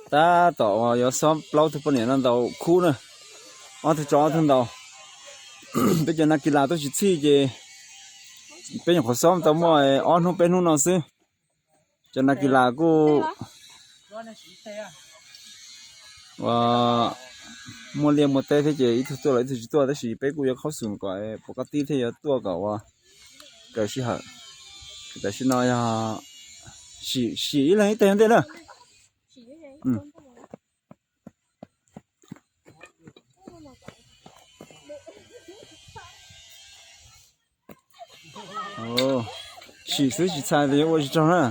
Tab tom yuav xob plaub tug poj niam no ntaus khub na. Ob tug tsov ob tug ntaus. Peb cov nas kis las tuaj tsis txhij ces peb nyuam qhuav xob tau muaj ob hnub peb hnub no xwb. Cov nas kis las kuj muaj liaj muaj teb thiab ces ib tug tuaj los ib tug tsis tuaj, tab sis peb kuj yuav khaub xum kom puas kab tib thiaj yuav tuaj kom ua raws sij hawm. Tam sim no yog sim ib leeg ib teg ua ntej na. Sim xwb tsis txhais li yuav ua tsis raug na.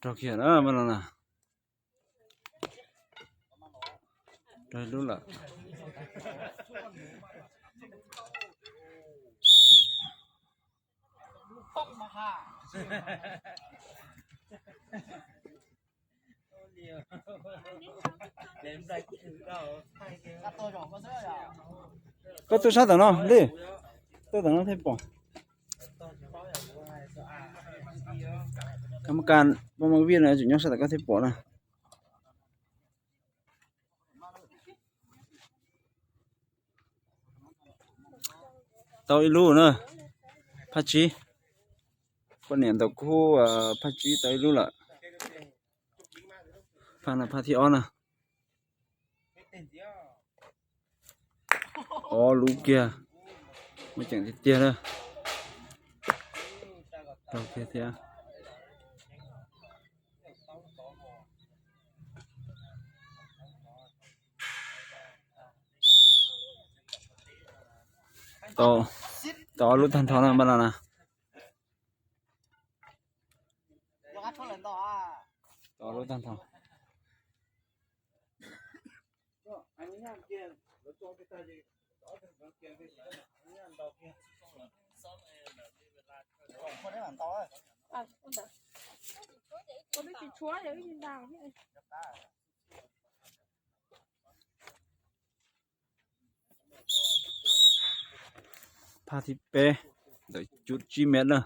Raug kiag na, mas no na. Raug lub lawm. Koj tuaj sab tom no li, tuaj tom no thiaj pom. Koj muab kas poj movie no tseem nyob sab tom koj thiaj pom na. Tau ib lub na, phaj tsib. Poj niam ntaus khub phaj tsib tau ib lub lawm. Phaj no phaj thib ob na. Ob lub kiag, muaj ceem tiag tiag na. Raug kiag thiab. Tau, tau ob lub tag nrho na, npaj no na. Tau ob lub tag nrho. Phaj thib peb, ntawm cuv tsib mev na.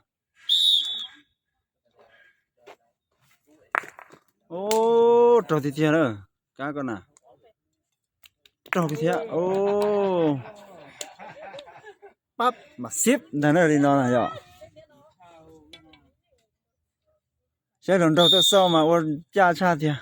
Ub, raug tiag tiag na, kab koj na. Raug tiag thiab. Pab mas xib ntag na, li no na yom. Saib hluas nraug tuaj xauj mas ua caj tshaj tiag.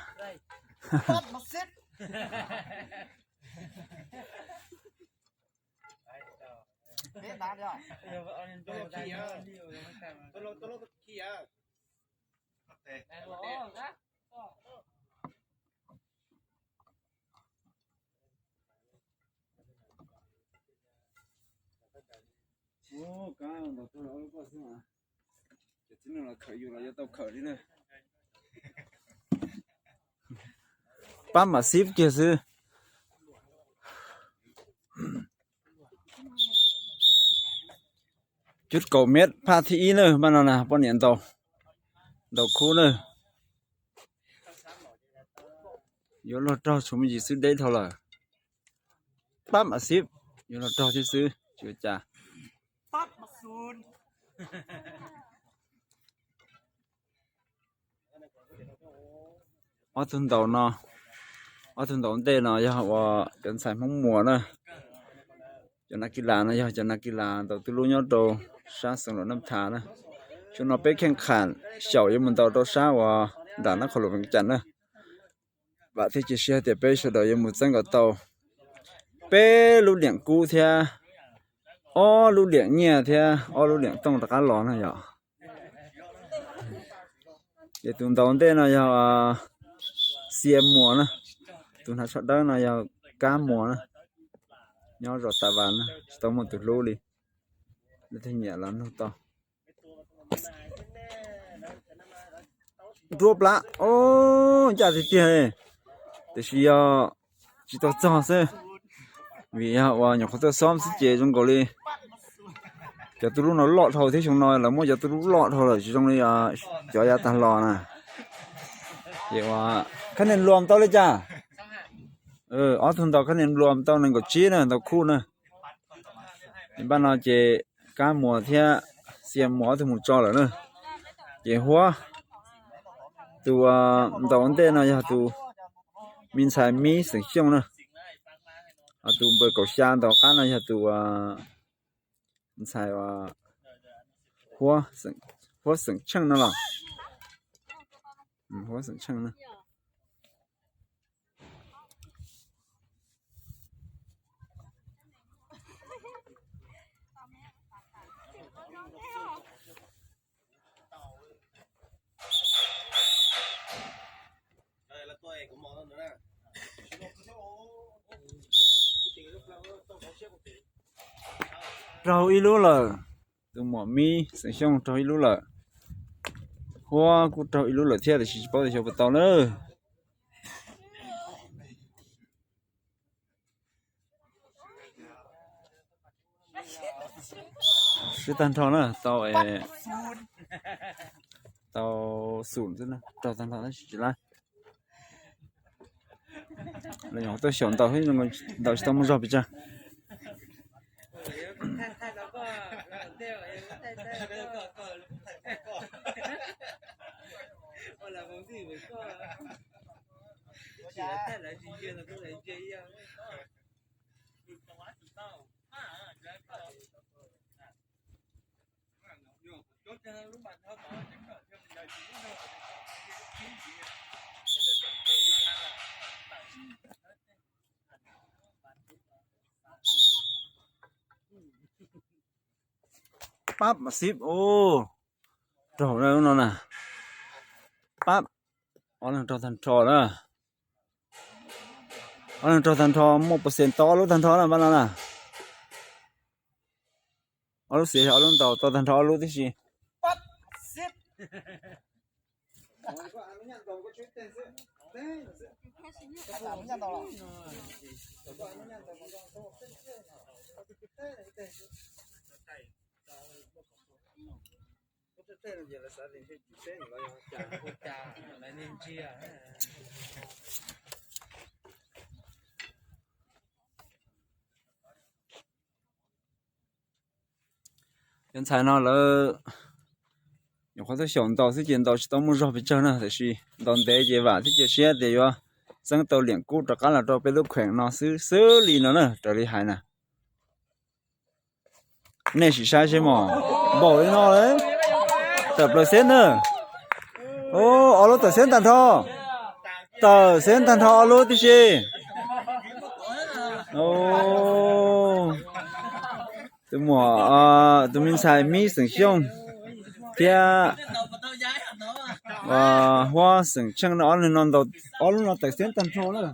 Pab mam xib kiag xwb. Cuv kaum mev phaj thib ib na, npaj no na, poj niam ntaus, ntaus khub na. Yuav luag raug tshuav me ntsis xwb deb dhau lawm. Pab mam xib, yuav luag raug thiab xwb, tsis ua cas. Ob tug ntaus no, ob tug ntaus ntej no yog uas cov ntxhais Hmoob Muas na. Cov nas kis las no yog cov nas kis las ntaus twb lub nyob rau sab xeev Luam Naj Tha na. Xyoo no peb kheej kham xyaum yuav mus ntaus rau sab uas nram Nab Qhoos Luam Vees Cas na. Vam thiab cia siab tias peb sawv daws yuav mus txeeb kom tau peb lub liam kub thiab ob lub liam nyiaj thiab ob lub liam tooj rov qab los na yom. Ces tus ntaus ntej no yog Xia Muas na, tus hnav tsho dawb no yog Kab Muas na, nyob zos Tav Vas na, tsis tau muaj tus hlub li. Leej twg nyiam los nug tau. Nruab plab, o, ncaj tiag tiag, tiam sis yog tsis tau txog xwb. Vim yog uas nyuam qhuav tuaj xob xwb ces zoo nkaus li cov tuj lub no loj dhau thiab, xyoo no lawv muab cov tuj lub loj dhau lawm tsis zoo li cov yav tag los na. Ces uas khab nias npluas tau li cas? Ob tug ntaus khab nias npluas tau nees nkaum tsib na, ntaus khuj na. Npaj no ces Kab Muas thiab Xia Muas ob tug mus tso lawm na. Ces Huab, tus ntaus ua ntej no yog tus me ntxhais Mib xeem Xyooj na. Ho tus npawb kaum xya ntaus qab no yog tus ntxhais Huab xeem Tsheej no los. Huab xeem Tsheej na. Raug ib lub lawm. Tus muam Mib xeem Xyooj raug ib lub lawm. Huab kuj raug ib lub lawm thiab, tiam sis tsis paub tias xyov puas tau na. Sib tag nrho na, tau, tau xum xwb na, raug tag nrho tab sis tsis lab. Lawv nyuam qhuav tuaj xyaum ntaus, ntaus tsis tau muaj zog pes tsawg. Pab mas xib, raug no na. Pab, ob leeg raug tag nrho na. Ob leeg raug tag nrho, muaj percent tau ob lub tag nrho na, npaj no na. Ob lub xiav, ob lub ntaus tau tag nrho ob lub tib si. Cov ntxhais no lawv nyuam qhuav tuaj xyaum ntaus xwb ces ntaus tsis tau muaj zog pes tsawg na, tiam sis ntaus ntev ces vam thiab cia siab tias yuav txeeb tau liam kub rov qab los rau peb lub kheem no xwb xwb li no na, raws li hais na. Nej sim saib seb mog, npaum li no lawm, tawm plaws xeeb na. Ob lub tawm xeeb tag nrho, tawm xeeb tag nrho ob lub tib si. Tus muam, tus me ntxhais Mib xeem Xyooj thiab Huab xeem Tsheej no, ob lub no tawm xeeb tag nrho na.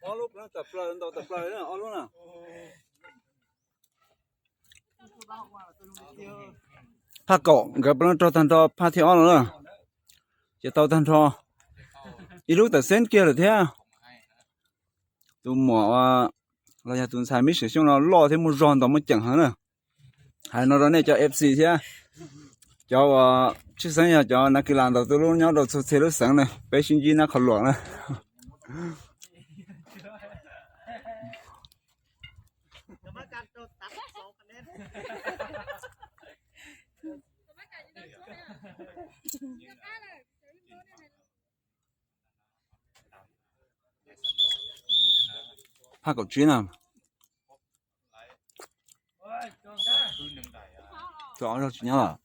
Ob lub plab tawm plaws, ntau tawm plaws ob lub na. Phaj kaum nkawd puav leej raug tag nrho phaj thib ob no na. Ces tau tag nrho ib lub tawm xeeb kiag lawm thiab. Tus muam los yog tus ntxhais Mib Xeem Xyooj no loj thiab muaj zog ntau muaj ceem heev na. Hais no rau nej cov F C thiab cov uas tshwj xeeb yog cov nav kis las ntaus tuj lub nyob rau txhua txhia lub xeev na, peb sib ntsib nab qhov luam na. Phaj kaum tsib na. Tsis nyob lawm.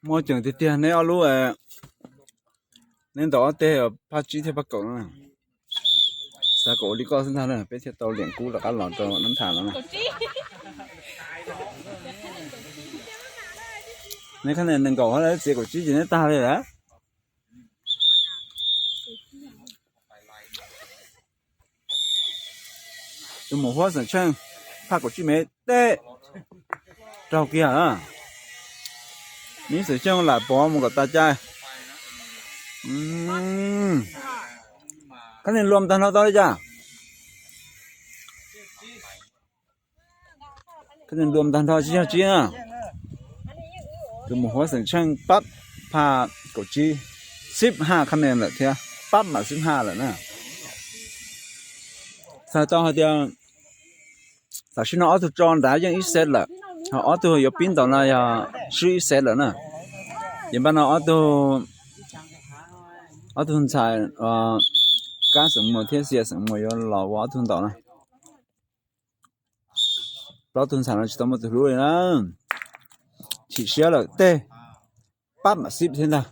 Muaj ceem tiag tiag neb ob lub, neb ntaus ob teg phaj tsib thiab phaj kaum no. Xav kom ua li koj xwb ntag na peb thiaj tau liam kub rov qab los rau nab tham no na. Neb khab nia nees nkaum hab txiav kaum tsib ces neb tag li lawm. Tus muam Huab Xeem Tsheej phaj kaum tsib mev teb raug kiag na. Mib Xeem Xyooj lam pov mus kom tas cai. Khab nia luam tag nrho tau li cas? Khab nia luam tag nrho tsib caug tsib na. Tus muam Huab Xeem Tsheej pab phaj kaum tsib, xib haj khab nia lawm thiab, pab mam xib haj lawm na. Txhais tau hais tias tam sim no ob tug tso nrad yeej ib set lawm, ho ob tug yuav pib ntaus no yog swb ib set lawm na. Ces npaj no ob tug, ob tug ntxhais Kab Xeem Muas thiab Xia Xeem Muas yuav los ua ob tug ntaus na. Plaub tug ntxhais no tsis tau muaj tus hlub li na. Chim siab lawm tej, pab mam xib thiab ntag.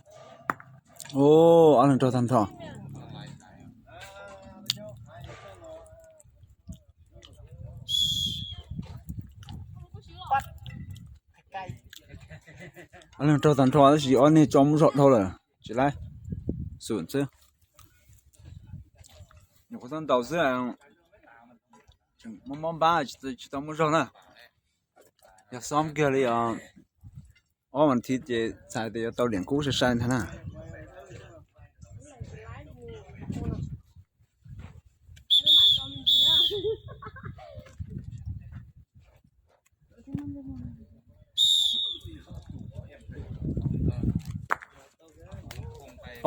Ob leeg raug tag nrho. Ob leeg raug tag nrho tab sis ob niag tso muab zog dhau lawm tsis laib, xum xwb. Nyuam qhuav txhob ntaus xwb, mob mob npab tsis tau muaj zog na. Yog xob kiag li os, ob vas thiv ces txhais tias yuav tau liam kub sai sai ntag na.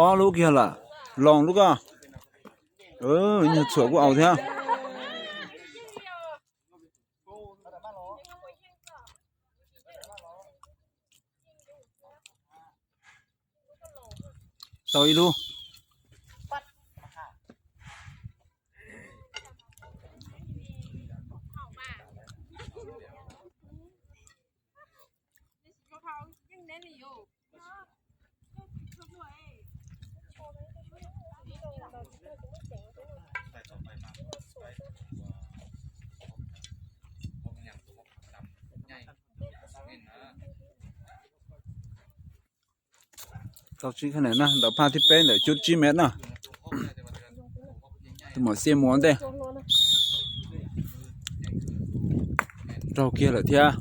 Ob lub kiag lawm, loos lub ko. Nyuag txhuam kuj au thiab. Tau ib lub. Tau tsib khab nia na, ntaus phaj thib peb ntawm cuj tsib mev na. Tus muam Xia Muas ntej. Raug kiag lawm thiab.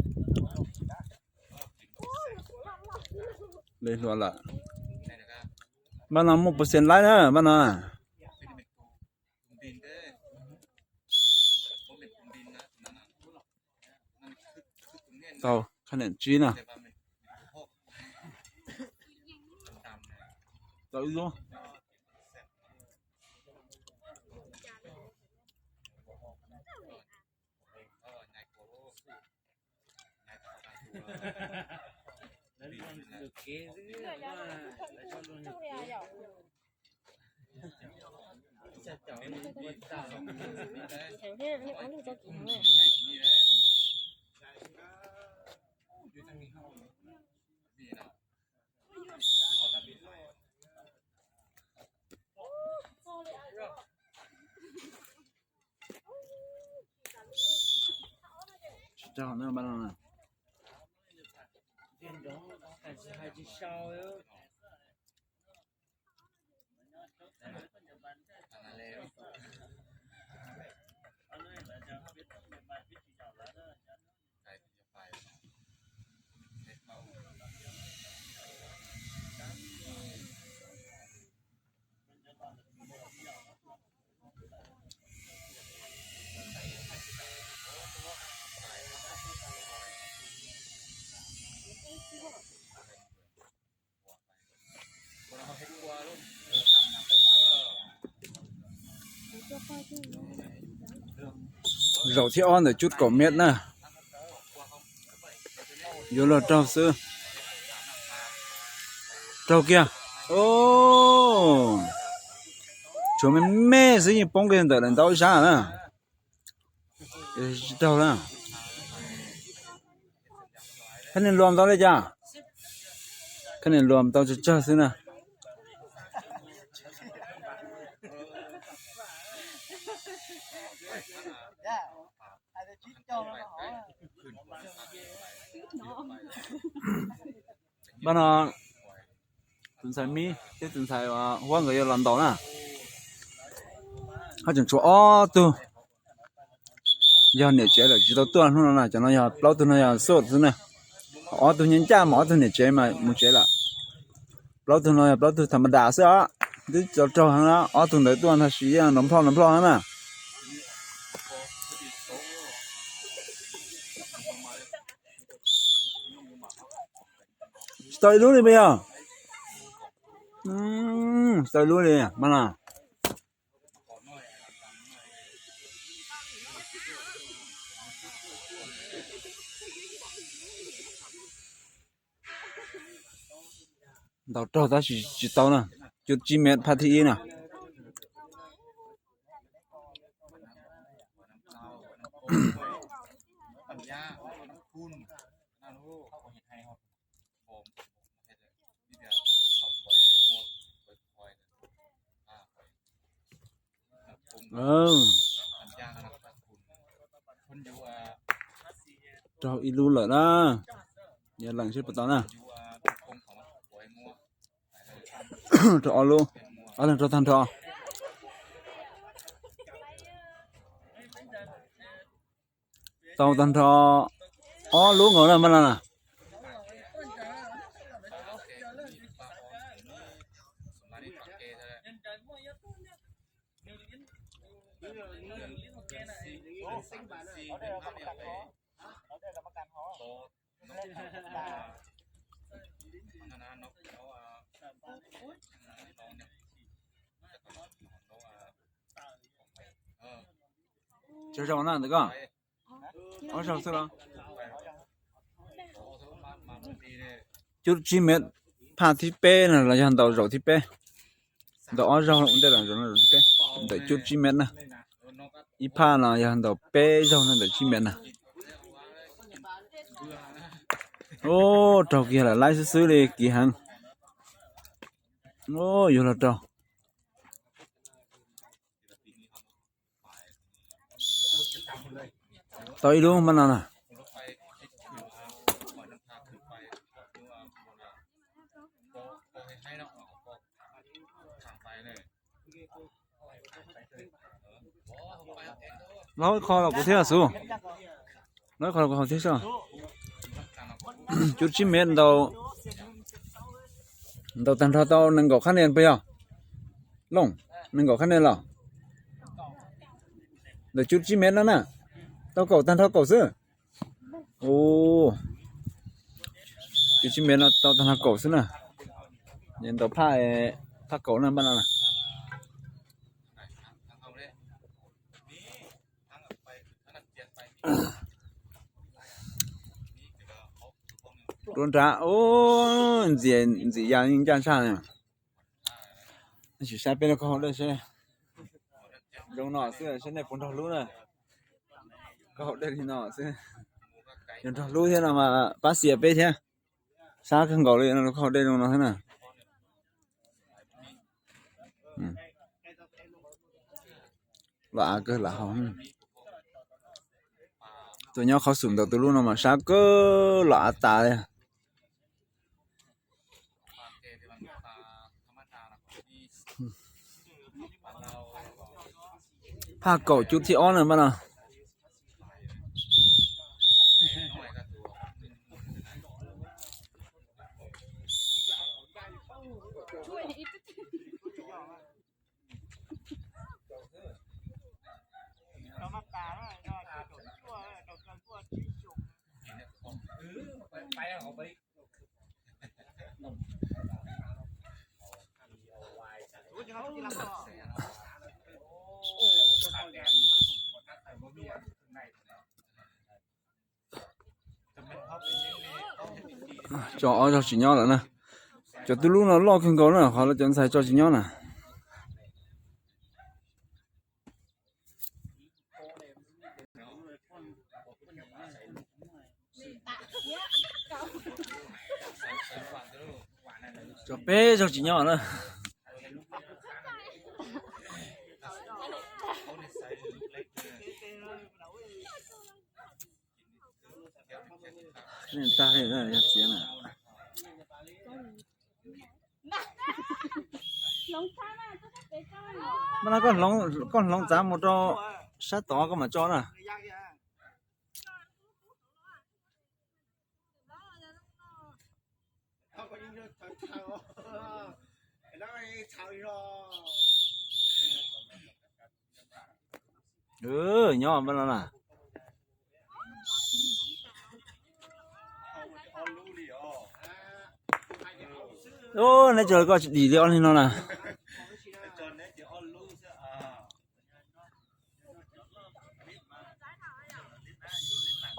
Li hluas lawm. Npaj no muaj pua xees laib na npaj no. Tau khab nia tsib na. Tau ib lub. raug na. Zaum thib ob ntawm cub kaum mev na. Yuav luag raug xwb. Raug kiag. Tshuav me me xwb yeej poob kiag ntawm lawv ntaub sab na. Tsis raug na. Khab niag luam tau li cas? Khab niag luam tau tsawg tsawg xwb na. Npaj no tus ntxhais Mib thiab tus ntxhais Huab nkawd yuav los ntaus na. Hab tseem tshuav ob tug yog niam tsev lawm tsis tau tuaj hnub no na. Cov no yog plaub tug no yog xub xwb na. Ob tug nyob ncaj mas ob tug niam tsev mas mus tsev lawm. Plaub tug no yog plaub tug tham ma das xwb os. Twb tau raug heev na, ob tug ntawd tuaj ntag sis yeej nrov nplhoj nrov nplhoj heev na. Tsis tau ib lub li puas yog? Tsis tau ib lub li mas na. Ntaus raug tab sis tsis tau na. Cub tsib mev phaj thib ib na. Raug ib lub lawm na. Yog lees seb puas tau na. Raug ob lub, ob leeg raug tag nrho. Tau tag nrho ob lub nkaus na mas no na. Tsaug zog na ntawm koj. Ob zaug xwb los? Cub tsib mev phaj thib peb no los yog ntaus zaum thib peb. Ntaus ob zaug ua ntej los zaum no zaum thib peb ntawm cub tsib mev na. Ib phaj no yog ntaus peb zaug no ntawm tsib mev na. Ub, raug kiag lawm, laib xwb xwb li, kiv heev. Ub, yuav luag raug. Tau ib lub mas no na. Laub ib qho los kuv thiab xwb. Laub ib qho los kuv thiab xwb. Cub tsib mev ntaus, ntaus tag nrho tau nees nkaum khab nias puas yog? Looj, nees nkaum khab nias los? Ntawm cub tsib mev no na, tau kaum tag nrho kaum xwb. Ub, cub tsib mev no tau tag nrho kaum xwb na. Ntaus phaj, phaj kaum na npaj no na. Dua nrad, ub, ntxim, ntxim yas yeej ncaj ntsaj na. Tab sis saib peb lub kaub hau dej seb zoo no xwb, seb nej puas nrog hlub na. Kaub hau dej li no xwb, yog nrog hlub thiab no mas pab xiam peb thiab. Sab kawg nkaus li no, kaub hau dej zoo no xwb na. Vam kawg lam haus. Tus nyob qhov xum ntawm tus lub no mas sab kawg los av tas li. Phaj kaum cub thib ob na npaj no. Tso ob zaug tsis nyob lawm na. Cov tub lub no loj kawg nkaus na, qhov lawv cov ntxhais tso tsis nyob na. Tso peb zaug tsis nyob na. Tag li yog txiav na. Mas no koj hloov txav mus rau sab tod koj mam tso na. Nyob npaj no na. Neb tso koj tsis dim li ob leeg no na.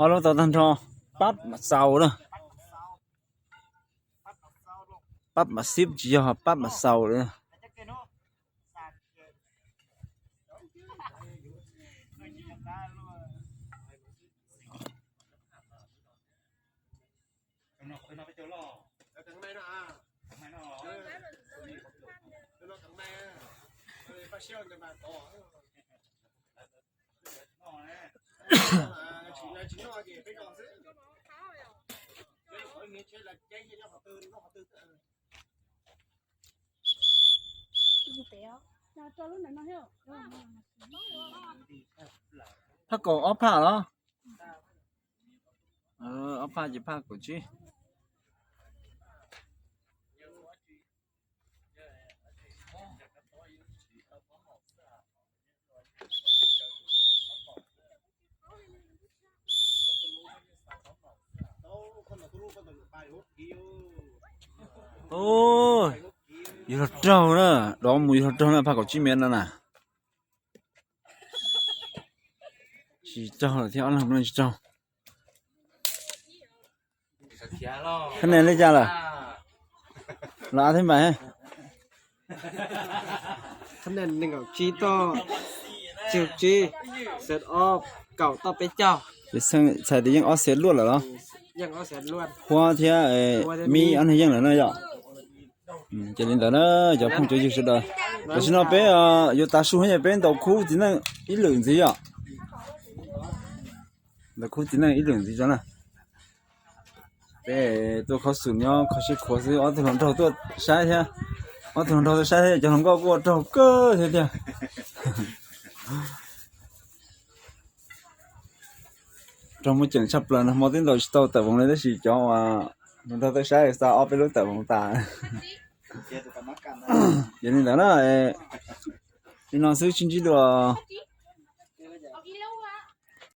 Ob lub tau tag nrho, pab mam xaus na. Pab mam xib tsis yog pab mam xaus li. Phaj kaum ob phaj los? Ob phaj ces phaj kaum tsib. Yus los raug na, dov mus yus los raug na, phaj kaum tsib mev no na. Tsis raug lawm thiab, ob leeg no tsis raug. Thab nees li cas lawm? Los av thiab npais. Thab nees nees nkaum tsib toj, tsib, xeet ob, kaum toj peb caug. Ces txhais tes yeej ob xeet luaj lawm los? Huab thiab Mib ob neeg yeej lawm na yom. Ces li ntawd na cov phooj cov ywg sawv daws, tam sim no peb yuav tav su thiab, peb ntaus khub txiv neej ib lwm ntxiv yom. Ntaus khub txiv neej ib lwm ntxiv tso na. Peb tuaj kho xum nyob kho siab khuav xwb, ob tug hluas nraug tuaj saib thiab, ob tug hluas nraug tuaj saib thiab, cov hluas nkauj kuj ua raug kawg thiab tiag. Raug muaj ceem tshaj plaws no, hmo twb ntaus tsis tau tawm voos li tab sis cov uas hluas nraug tuaj saib xa ob peb lub tawm voos tas. Yog li ntawd na, li no xwb sib ntsib dua.